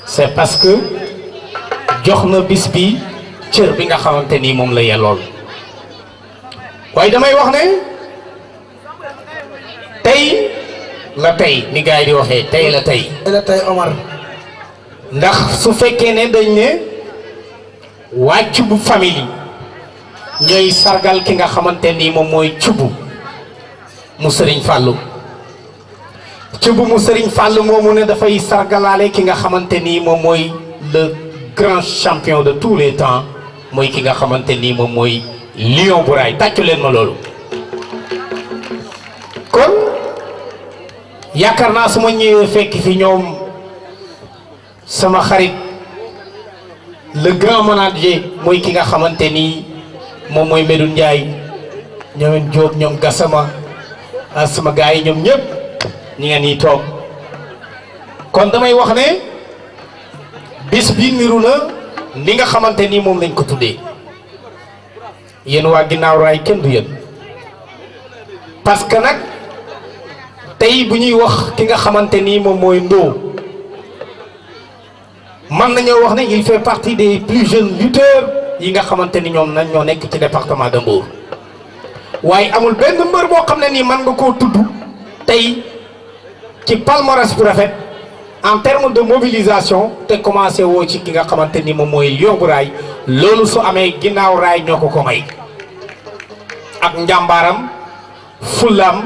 c'est parce que jox na bis bi cër bi nga xamante ni moom la yellool waaye damay wax ne tey la tey ni gars yi di waxee tey la tey. tey la tey Omar. ndax su fekkee ne dañ ne waa Cubb famille ñooy sargal ki nga xamante ni moom mooy Cubb mu Sëriñ Fàllu Cubb mu Sëriñ Fàllu moomu ne dafay sargalaale ki nga xamante ni moom mooy le grand champion de tous les temps mooy ki nga xamante ni moom mooy Lion bu Raay tàccu leen ma loolu. kon yaakaar naa su ma ñëwee fekk fi ñoom sama xarit le grand manager mooy ki nga xamante ni moom mooy Medoune Ndiaye ñoom Diop ñoom Gassama sama gars yi ñoom ñëpp ñi ngeen yi toog kon damay wax ne bis bi niru na li nga xamante ni moom lañ ko tuddee yéen waa ginnaaw raay kenn du yéen parce que nag tey bu ñuy wax ki nga xamante ni moom mooy Ndo man nañoo wax ne il fait partie des plus jeunes lutteurs yi nga xamante ni ñoom nañ ñoo nekk ci département de Mbour waaye amul benn mbër boo xam ne nii mën nga koo tudd tey ci palmarès bu rafet en terme de mobilisation te commencé woo ci ki nga xamante ni moom mooy Lion bu Raay loolu su amee ginnaaw raay ñoo ko may ak njàmbaaram fullaam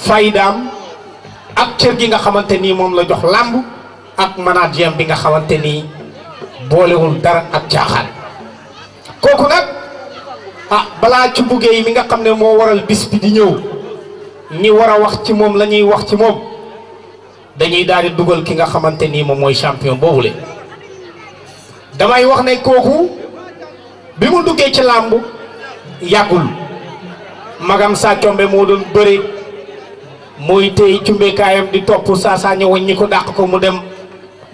faydaam ak cër gi nga xamante ni moom la jox làmb ak manager bi nga xamante ni boolewul dara ak caaxaan kooku nag balaa ci buggee mi nga xam ne moo waral bis bi di ñëw ñi war a wax ci moom la ñuy wax ci moom dañuy daal di dugal ki nga xamante ni moom mooy champion boobule. damay wax ne kooku bi mu duggee ci làmb yàggul magam saa combe moo doon bëre mooy tey cumbekaayam di topp saa ñëwoon ñi ko dàq ko mu dem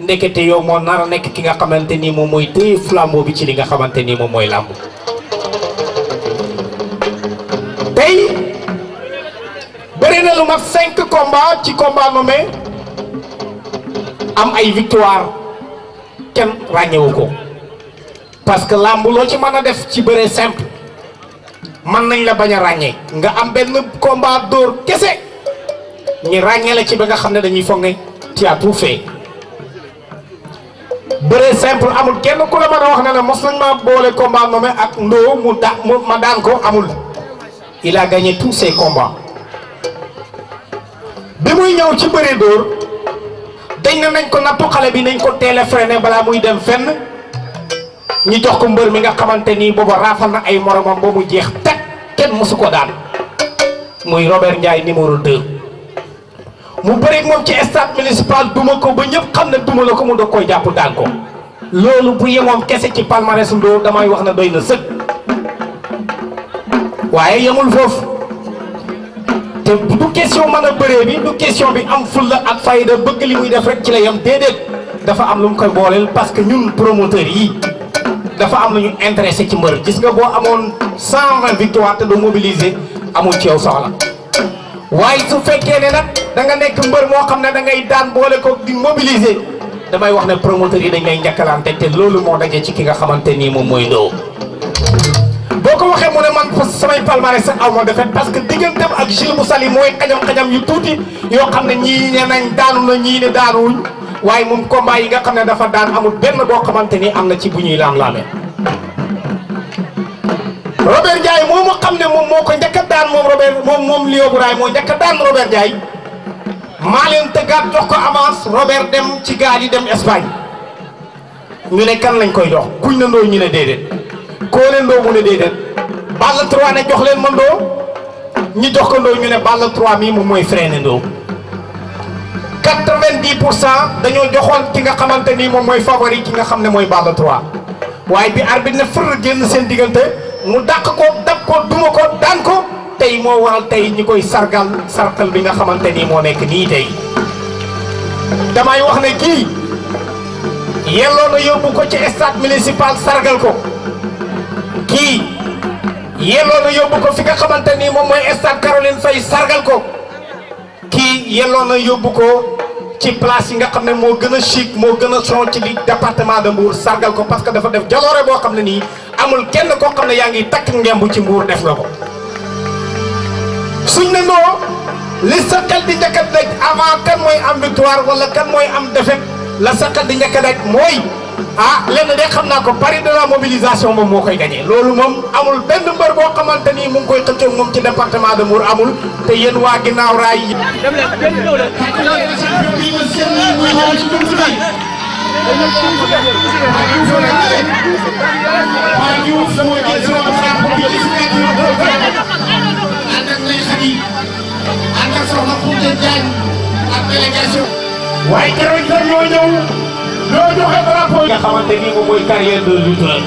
ndekete yow moo nar a nekk ki nga xamante ni moom mooy téye flambeau bi ci li nga xamante ni moom mooy làmb tey bëri na lu mat 5 combats ci combat nommé am ay victoire kenn ràññewu ko parce que làmb loo ci mën a def ci bëre simple mën nañ la bañ a ràññee nga am benn combat dóor kese ñi ràññee la ci ba nga xam ne dañuy foog ne tu as tout fait bëre simple amul kenn ku la mën a wax ne ne mos nañ ma boole combat nommé ak Ndo ma daan ko amul il a gagné tous ses combats bi muy ñëw ci bëre dóor dañ ne nañ ko nattu xale bi nañ ko teel a freiné balaa muy dem fenn ñu jox ko mbër mi nga xamante ni booba raafal na ay moromam ba mu jeex teg kenn mosu ko daan muy Robert Ndiaye numéro 2 mu bëreeg moom ci stade municipal duma ko ba ñëpp xam ne duma la ko mu doog koy jàpp daan ko loolu bu yemoon kese ci palmarès Ndo damay wax na doy na sëg waaye yemul foofu te du question mën a bëree bi du question bi am fulla ak fayda bëgg li muy def rek ci la yem déedéet dafa am lu mu koy booleel parce que ñun promoteurs yi dafa am lu ñu intéressé ci mbër gis nga boo amoon 120 victoire te du mobiliser amul ci yow soxla waaye su fekkee ne nag da nga nekk mbër moo xam ne da ngay daan boole ko di mobiliser damay wax ne promoteurs yi dañ lay njëkkalante te loolu moo daje ci ki nga xamante nii moom mooy Ndo boo ko waxee mu ne man samay palmarès sax aw ma defet parce que digganteem ak Gilles Moussali mooy xajam-xajam yu tuuti yoo xam ne ñii ne nañ daanu na ñii ne daanuwuñ waaye moom combat yi nga xam ne dafa daan amul benn boo xamante ni am na ci bu ñuy laam-laamee Robert Ndiaye moomu xam ne moom moo ko njëkk a daan moom Lion bu Raay moo njëkk a daan Robert Ndiaye maa leen tëggaat jox ko avance Robert dem ci gaal yi dem Espagne ñu ne kan lañ koy jox kuñ na Ndo ñu ne déedéet koo leen Ndo mu ne déedéet Balla 3 ne jox leen ma Ndo ñi jox ko Ndo ñu ne Balla 3 mii moom mooy freiné Ndo 90% dañoo joxoon ki nga xamante ni moom mooy favori ki nga xam ne mooy Balla 3 waaye bi arbitre ne fër génn seen diggante mu dàq ko dab ko duma ko daan ko tey moo waral tey ñi koy sargal bi nga xamante ni moo nekk nii tey damay wax ne kii yelloo na yóbbu ko ci stade municipal sargal ko kii yelloo na yóbbu ko fi nga xamante ni moom mooy stade Caroline Faye sargal ko kii yelloo na yóbbu ko ci place yi nga xam ne moo gën a chic moo gën a son ci li département de Mbour sargal ko parce que dafa def jaloore boo xam ne nii amul kenn koo xam ne yaa ngi takk ngemb ci Mbour def nga ko suñ ne noo li sa xel di njëkk a daj avant kan mooy am victoire wala kan mooy am défaite la sa xel di njëkk a daj mooy lenn de xam naa ko pari de la mobilisation moom moo koy gagné loolu moom amul benn mbër boo xamante ni mu ngi koy xëccoo moom ci département de Mbour amul te yéen waa ginnaaw raay yi. waaye keroog itam ñoo ñëw ñoo joxe drapeau nga xamante ni moom mooy carrière de lutteur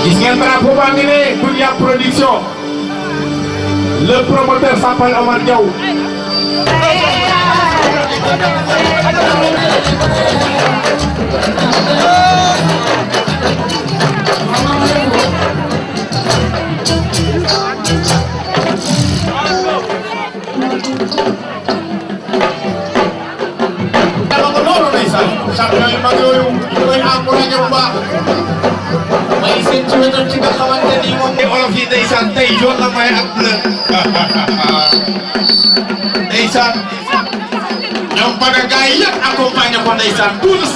gis ngeen drapeau baa ngi ne Dunia Production le promoteur s'appelle Omar Diaw champion yu mag yooyu ñu koy encouragé bu baax may seen ci wetam ci nga xamante ni moom olof yi ndeysaan tey jaune la may ak bleu ndeysaan ñoom baga gars yi yëpp accompagné ko ndeysaan tous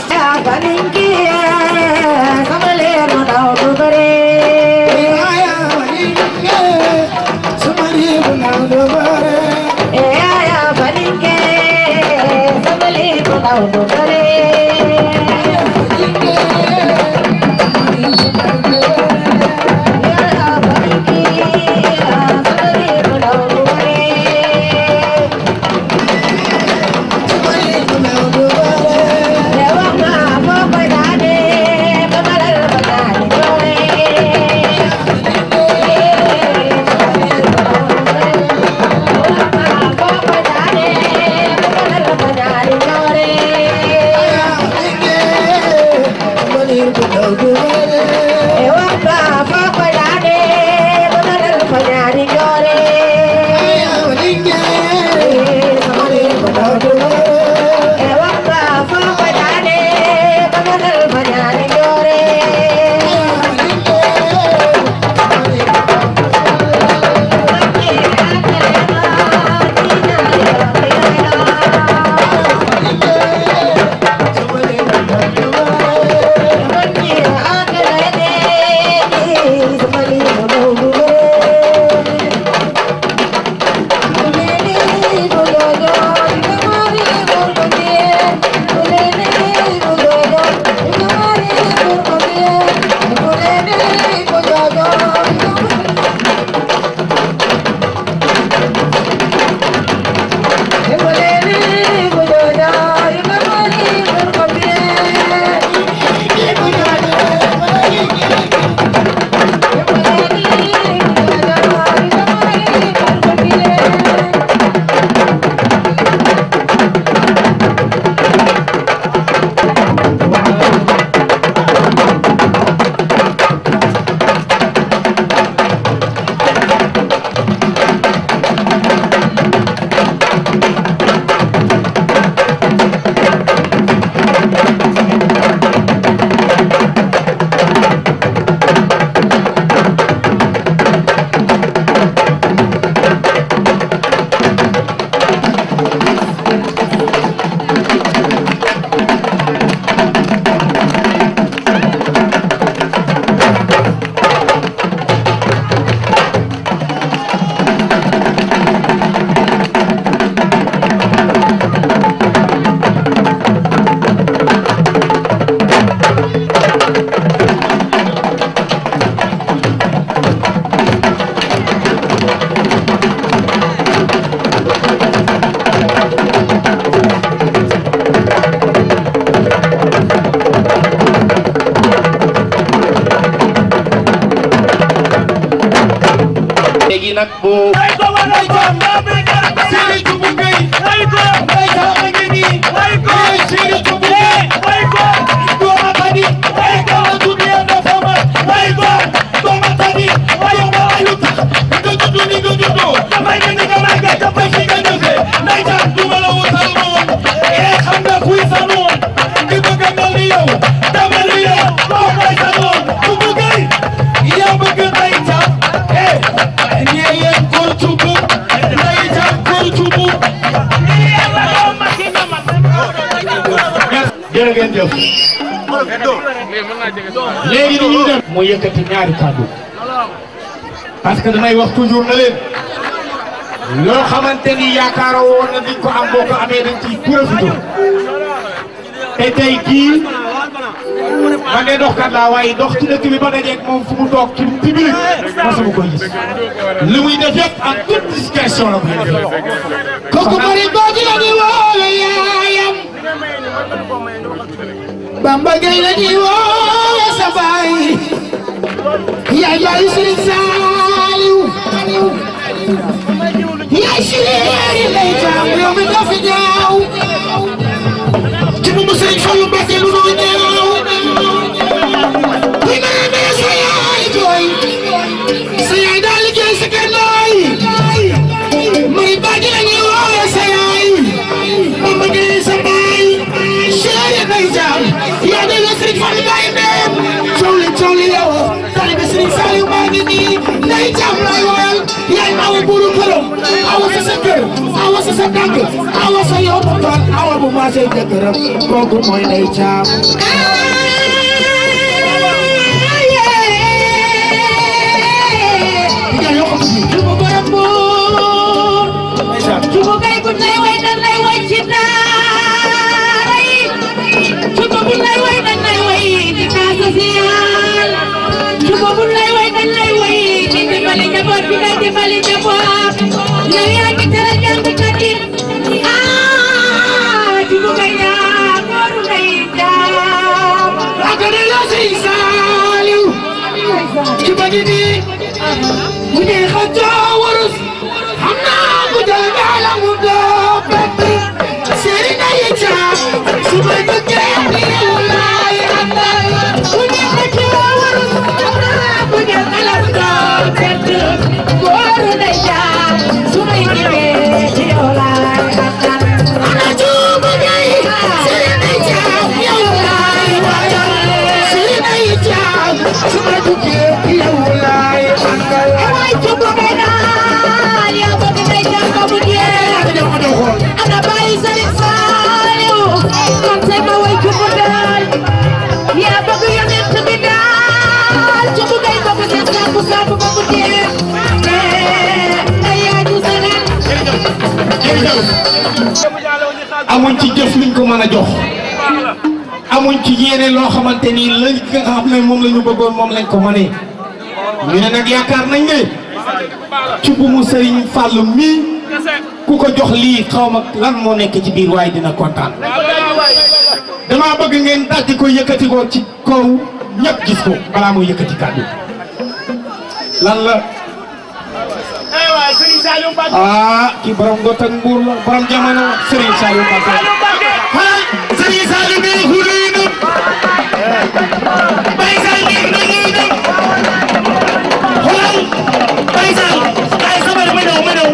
nag bu Nice jërë ngeen jëf léegi ni ñu def mu yëkkati ñaari kàddu parce que damay wax toujours na leen loo xamante ni yaakaaroo woon na diñ ko am boo ko amee dañ ciy profité te tey kii man de doxkat laa waaye dox ci dëkk bi ba dajeeg moom fu mu toog ci public mosuma koy gis li muy def yëpp en toute discrétion la koy def. kooku bari boobu la ñuy woowe yaayam Bamba Gueye la ñuy woowe sa baay yaay yaay Serigne Saliou yaay Serigne lay taam yow mi dafa ñaaw ci mu Serigne Fallou Mbacké lu doon ñaaw kuy mën a mel sa yaay jooy sa yaay daal liggéey sa kër nooy muy bàjj la ñuy woowe sa yaay Bamba Gueye sa baay Serigne lay taam yaa de la Serigne Fallou Mbacké ndeyam coow li yow taalibe Serigne Saliou maa ngi nii lay taam lay woyal yaay awa buuru këram awa sa sa kër awa sa sa tànk awa sa yow tool awa bu maasee jëkkëram kooku mooy lay caam jubu borom buur jubu gay bu lay way dan lay way ci daara yi jubu bu lay way dan lay way di kaasa siyal jubu bu lay way dan lay way di dimbali njaboot bi ngay dimbali njaboot yow yaa ngi tere jàngkat yi jubu gay yaa góoru lay jaam akane la Serigne Saliou ci bëgg ni mu ne xëccoo wurus xam naa mu jël gaala mu doo bett Serigne yi caam su ma bëggee ni laay àndal mu ne xëccoo wurus xam naa mu jël gaala mu doo bett góoru lay jaam su may ñëwee ci yow laay àndal ana Juubu Gay Serigne yi caam yow laay waayal Serigne yi caam su ma bëggee ci yow laay àndal Jubu Gay daal yaa bëgg ngay jàng bu jeex ana bàyyi Serigne Saliou kon tey ma way Jubu Gay yaa bëgg yonent bi daal Jubu Gay bëgg seen saabu saabu ba mu jeex mais yaa ñu sagal amuñ ci jëf liñ ko mën a jox amuñ ci yéene loo xamante ni lañ nga xam ne moom la ñu bëggoon moom lañ ko mënee ñu ne nag yaakaar nañ ne ci bu mu Serigne Fallou mii ku ko jox lii xaw ma lan moo nekk ci biir waaye dina kontaan dama bëgg ngeen dajji ko yëkkati ko ci kaw ñëpp gis ko balaa muy yëkkati kàddu lan la ah ki borom Ngott ak Mbour la borom jamono Serigne Saliou Mbacké ah Serigne Saliou bi xuduy na Baye Sall bi dañuy dem xoolal Baye Sall ay xabar ma ñëw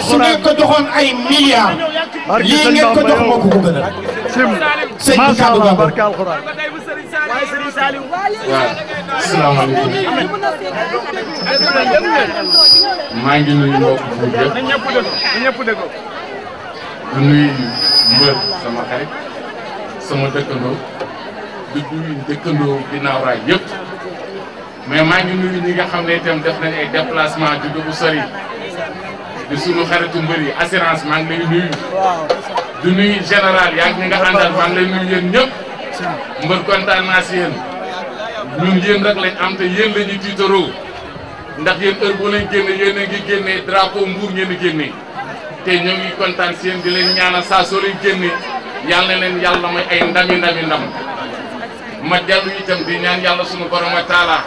su ngeen ko joxoon ay milliards lii ngeen ko jox moo ko ko gënal sëñ bi kàddu ga waaw asalaamaaleykum maa ngi nuyu mbokk bu ñëpp di nuyu mbër sama xarit sama dëkkandoo di nuyu dëkkandoo ginnaaw raay yëpp mais maa ngi nuyu ñi nga xam ne itam def nañ ay déplacement jóge bu sori di sunu xaritu mbër yi assurance maa ngi lay nuyu di nuyu général yaa ngi ñi nga àndal maa ngi lay nuyu yéen ñëpp mbër kontaan naa si yéen ñun yéen rek lañ am te yéen la ñuy tiitaroo ndax yéen heure boo leen génne yéen a ngi génnee drapeau Mbour ngeen di génnee te ñoo ngi kontaan si yéen di leen ñaanal saa soo leen génnee yàlla na leen yàlla may ay ndam ma dellu itam di ñaan yàlla sunu borom wa taala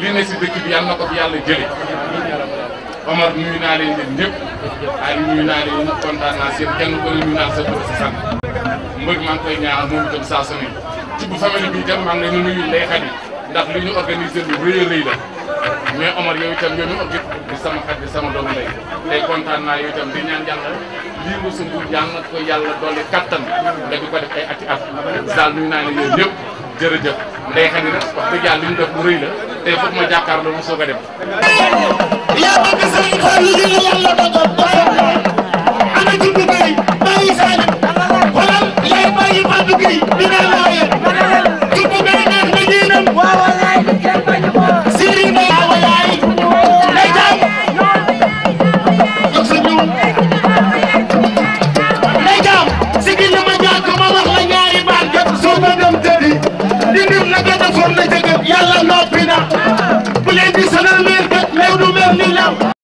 li ne si dëkk bi yàlla na ko fi yàlla jële Omar nuyu naa leen yéen ñëpp Aliou nuyu naa leen ñëpp kontaan naa si yéen kenn ko ne nuyu naa sa tur sa sant mbër maa ngi koy ñaanal moom itam saa su ne ci bu famille bi itam maa ngi leen di nuyu Ndeye Khady ndax li ñu organisé lu rëy a rëy la mais Omar yow itam yow mi orgi di sama xarit di sama doomu ndey tey kontaan naa yow itam di ñaan yàlla lii nga sumb yàlla na ko yàlla dolli kattan nga di ko def ay ati at daal nuyu naa ne yooyu ñëpp jërëjëf ndey xam ne nag wax dëgg yàlla li ñu def lu rëy la tey foog ma jàkkaarloo mu soog a dem. yaa bëgg sëriñ Fallu li la yàlla dogal